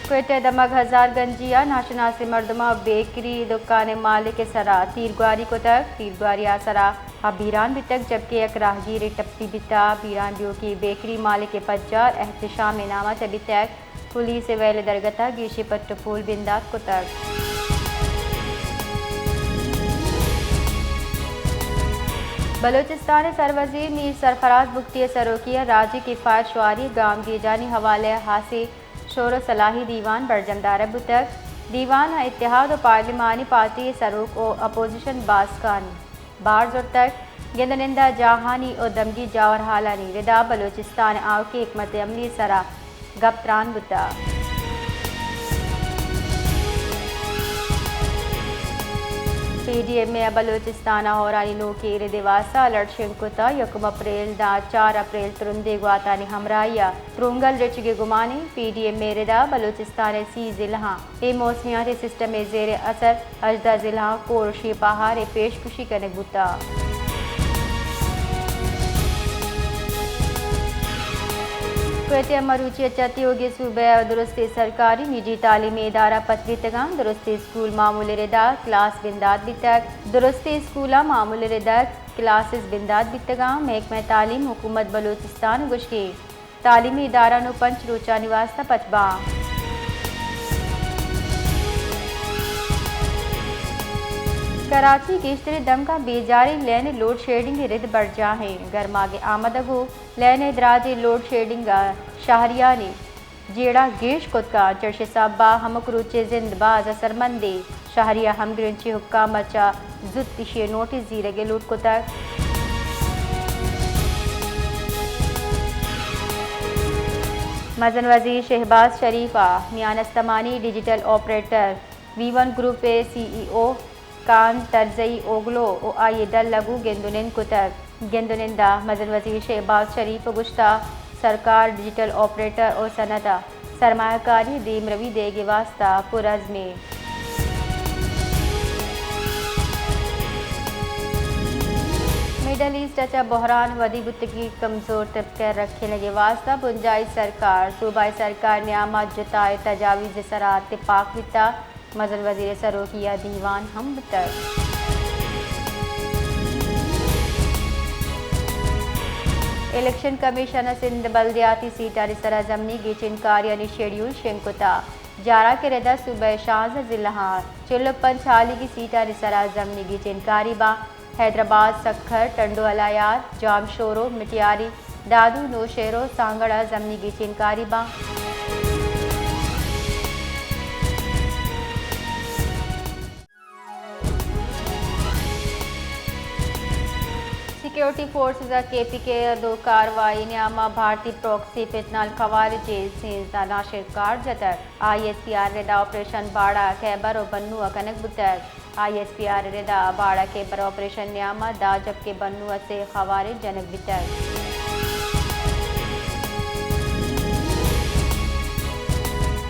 کوئٹہ ءِ دمگ ہزار گنجی ءَ ناشناسیں مردماں بیکری دکان ءِ مالک ءِ سرا تیرگواری کتگ۔ تیرگواری ءِ سرا آ بیران بیتگ، جبکہ یک راہگیرے ٹپی بیتا۔ بیران بیوکی بیکری مالک ءِ پجار احتشام ءِ نام ءَ چہ بیتگ۔ پولیس ءِ ویل ءِ درگت ءَ گیشیں پٹ ءُ پول بندات کتگ۔ بلوچستان ءِ سروزیر میر سرفراز بگٹی ءِ سروکی ءَ راجی کفایت شواری ءِ گامگیجانی حوالہ ءَ ہاسیں شور ءُ صلاحی دیوان برجم دارگ بوتگ۔ دیوان ءَ اتحاد ءُ پارلیمانی پارٹی ءِ سروک ءُ اپوزیشن باسکانی بار زرتگ۔ گند ءُ نند ءِ جاہانی ءُ دمگی جاورحالانی ردا بلوچستان ءِ آؤکیں حکمت عملی ءِ سرا گپ تران بوتگ۔ پی ڈی ایم اے ءَ بلوچستان ءَ ہورانی نوکیں رد ءِ واستہ الرٹ شنگ کتگ۔ یکم اپریل داں چار اپریل ترندیں گواتانی ہمراہی ءَ ترونگل رچگ ءِ گمان اِنت۔ پی ڈی ایم اے ءِ ردا بلوچستان ءِ سی ضلعاں اے موسمیاتی سسٹم ءِ زیر اثر ہژدہ ضلعاں کور ءُ شیپ آہار ءِ پیش کشی کنگ بوتگ۔ کوئٹہ ءِ مروچی ءَ چہ تیوگیں صوبہ ءِ درستیں سرکاری نجی تعلیمی ادارہ پچ بیتگ اَنت۔ درستیں اسکول معمول ءِ ردا کلاس بندات بیتگ۔ درستیں اسکولاں معمول ءِ ردا کلاسز بندات بیتگ اَنت۔ محکمہ تعلیم حکومت بلوچستان ءِ گوشگ اِنت تعلیمی ادارہ نوں پنچ روچانی واستہ پچ باں۔ کراچی ءِ گیشتریں دمگاں بیجاریں لین ءِ لوڈ شیڈنگ ءِ رد برجاہ اِنت۔ گرماگ ءِ آمد ءَ گوں لین ءِ دراجیں لوڈ شیڈنگ ءَ شہریانی جیڑہ گیش کت کنت، چرشی سبب ءَ ہمک روچیں زند باز اثرمند اِنت۔ شہری ءَ ہمگرنچیں حکام ءَ چہ زوت ایشی ءِ نوٹس زیرگ ءِ لوٹ کتگ۔ مزن وزیر شہباز شریف ءَ میان استمانی digital operator VEON group ءِ سی ای او کان ترزئی اوگلو ءُ آئی ءِ ڈل ءَ گوں گند ءُ نند کتگ۔ گند ءُ نند ءَ مزن وزیر شہباز شریف ءَ گوشتگ، سرکار ڈیجیٹل آپریٹر ءُ صنعت ءَ سرمایہ کاری ءِ دیمروی دیگ ءِ واستہ پرعزم اِنت۔ مڈل ایسٹ ءَ چہ بحران ودی بوتگیں کمزور طبقہ ءِ رکھینگ ءِ واستہ بنجاہی سرکار، صوبائی سرکار ءِ نیام ءَ جتا ءُ تجاویز ءِ سرا تپاک بیتگ۔ مزن وزیر ءِ سروکی ءَ دیوان ہم بوتگ۔ الیکشن کمیشن ءَ سندھ ءِ بلدیاتی سیٹانی سرا ضمنی گیچینکاریانی شیڈیول شنگ کتگ۔ جاراک ءِ ردا صوبہ ءِ شانزدہ ضلعاں چل ءُ پنچ ہالیگی سیٹانی سرا ضمنی گیچینکاری باں۔ حیدرآباد، سکھر، ٹنڈو الہیار، جامشورو، مٹیاری، دادو، نوشہرو، سانگڑ ءَ ضمنی گیچینکاری باں۔ سیکیورٹی فورسز ءَ کے پی کے ءِ دو کاروائی ءِ نیام ءَ بھارتی پراکسی فتنہ الخوارج ءِ سیزدہ ناشرکار جتگ۔ آئی ایس پی آر ءِ ردا آپریشن باڑہ، خیبر ءُ بنو ءَ کنگ بوتگ۔ آئی ایس پی آر ءِ ردا باڑہ خیبر آپریشن ءِ نیام ءَ داں جبکہ بنو ءَ سے خوارج جنگ بیتگ۔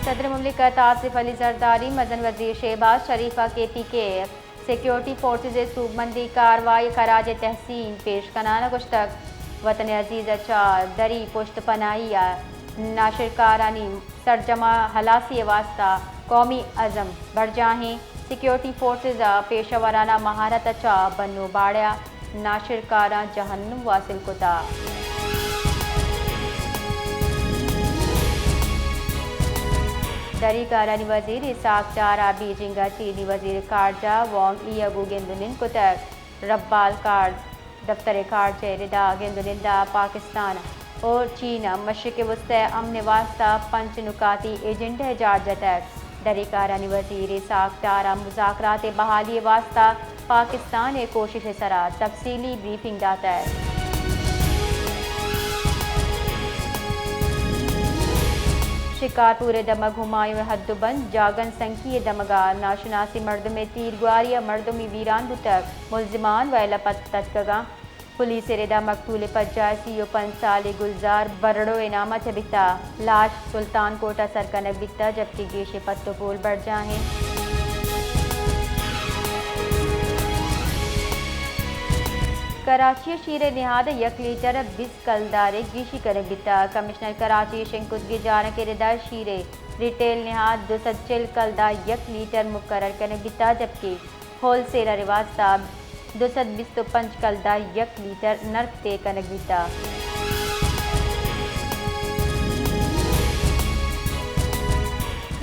صدر مملکت آصف علی زرداری مزن وزیر شہباز شریف ءَ کے پی کے سیکیورٹی فورسز ءِ سوبمندیں کاروائی ءَ خراج تحسین پیش کنان ءَ گوشتگ، وطن عزیز ءَ چہ دری پشت پناہی ءِ ناشرکارانی سرجم ءَ ہلاسی ءِ واستہ قومی عزم برجاہیں۔ سیکیورٹی فورسز ءَ پیشہ ورانہ مہارت ءَ چہ بنو باڑہ ءِ ناشرکاراں جہنم واصل کتگ۔ دری کارانی وزیر اسحاق ڈار ءَ بیجنگ ءَ چینی وزیر خارجہ وانگ ای ءَ گوں گند ءُ نند کتگ۔ ربال کارز دفتر ءِ خارجہ ءِ ردا گند ءُ نند ءَ پاکستان ءُ چین ءَ مشرق وسطی ءِ امن ءِ واستہ پنچ نکاتی ایجنڈہ ءِ جار جتگ۔ دری کارانی وزیر اسحاق ڈار ءَ مذاکرات ءِ بحالی ءِ واستہ پاکستان ءِ کوشش ءِ سرا تفصیلی بریفنگ داتگ۔ شکارپور ءِ دمگ ہمایوں ءِ حد ءُ بند جاگن سنکی ءِ دمگ ءَ ناشناسیں مردمے تیرگواری ءَ مردمی بیران بوتگ۔ ملزمان ویل ءَ پت تچکگ اَنت۔ پولیس ءِ ردا مقتول ءِ پجار سی ءُ پنچ سالیں گلزار برڑو ءِ نام ءَ چہ بیتگ۔ لاش سلطان کوٹ ءَ سر کنگ بیتگ، جبکہ گیشیں پٹ ءُ پول برجاہ اِنت۔ کراچی ءَ شیر ءِ نہاد ءَ یک لیٹر ءَ بیست کلدار ءِ گیشی کنگ بیتگ۔ کمشنر کراچی ءَ شنگ کتگیں جارانک ءِ ردا شیر ءِ ریٹیل نہاد دو سد چل کلدار یک لیٹر مقرر کنگ بیتگ، جبکہ ہول سیلر ءِ واستہ دو سد بیست ءُ پنچ کلدار یک لیٹر نرخ طے کنگ بیتگ۔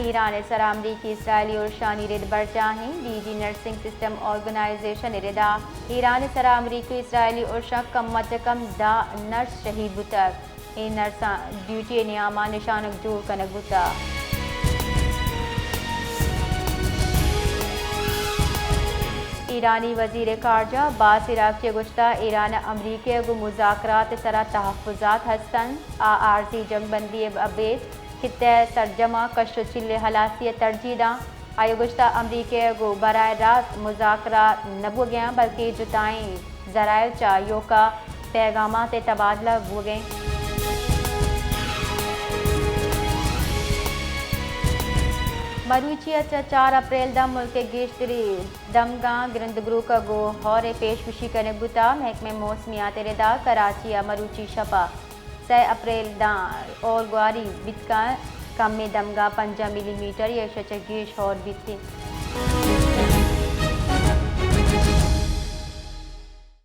ایران ءِ سرا امریکی اسرائیلی ارشانی رد برجاہ اِنت۔ D G nursing system organisation ءِ ردا ایران ءِ سرا امریکی اسرائیلی ارشاں کم ءَ چہ کم دہ نرس شہید بوتگ۔ اے نرساں ڈیوٹی ءِ نیاما نشانگ جوڑ کنگ بوتگ۔ ایرانی وزیر خارجہ عباس عراقچی ءَ گوشتگ، ایران ءَ امریکہ ءَ گوں مذاکرات ءِ سرا تحفظات ہست اَنت، آ عارضی جنگ بندی ءَ ابید خطہ ءِ سرجماں کش ءُ چیل ءِ ہلاسی ءَ ترجیح داں۔ آئی ءَ گوشتگ، امریکہ ءَ گوں براہ راست مذاکرات نہ بوگیاں، بلکیں جتائیں ذرائع چہ ایوکا پیغامات ءِ تبادلہ بوگیں۔ مروچی ءَ چہ چار اپریل داں ملک ءِ گیشتری دمگاں گرند گروک ءَ گوں ہور ءِ پیش گوشی کنگ بوتگ۔ محکمہ موسمیات ءِ ردا کراچی ءَ مروچی شپ ءَ سئے اپریل داں ہور گواری بیت کنت، کمیں دمگاں پنجاہ ملی میٹر یا ایشی ءَ چہ گیش ہور بیت انت۔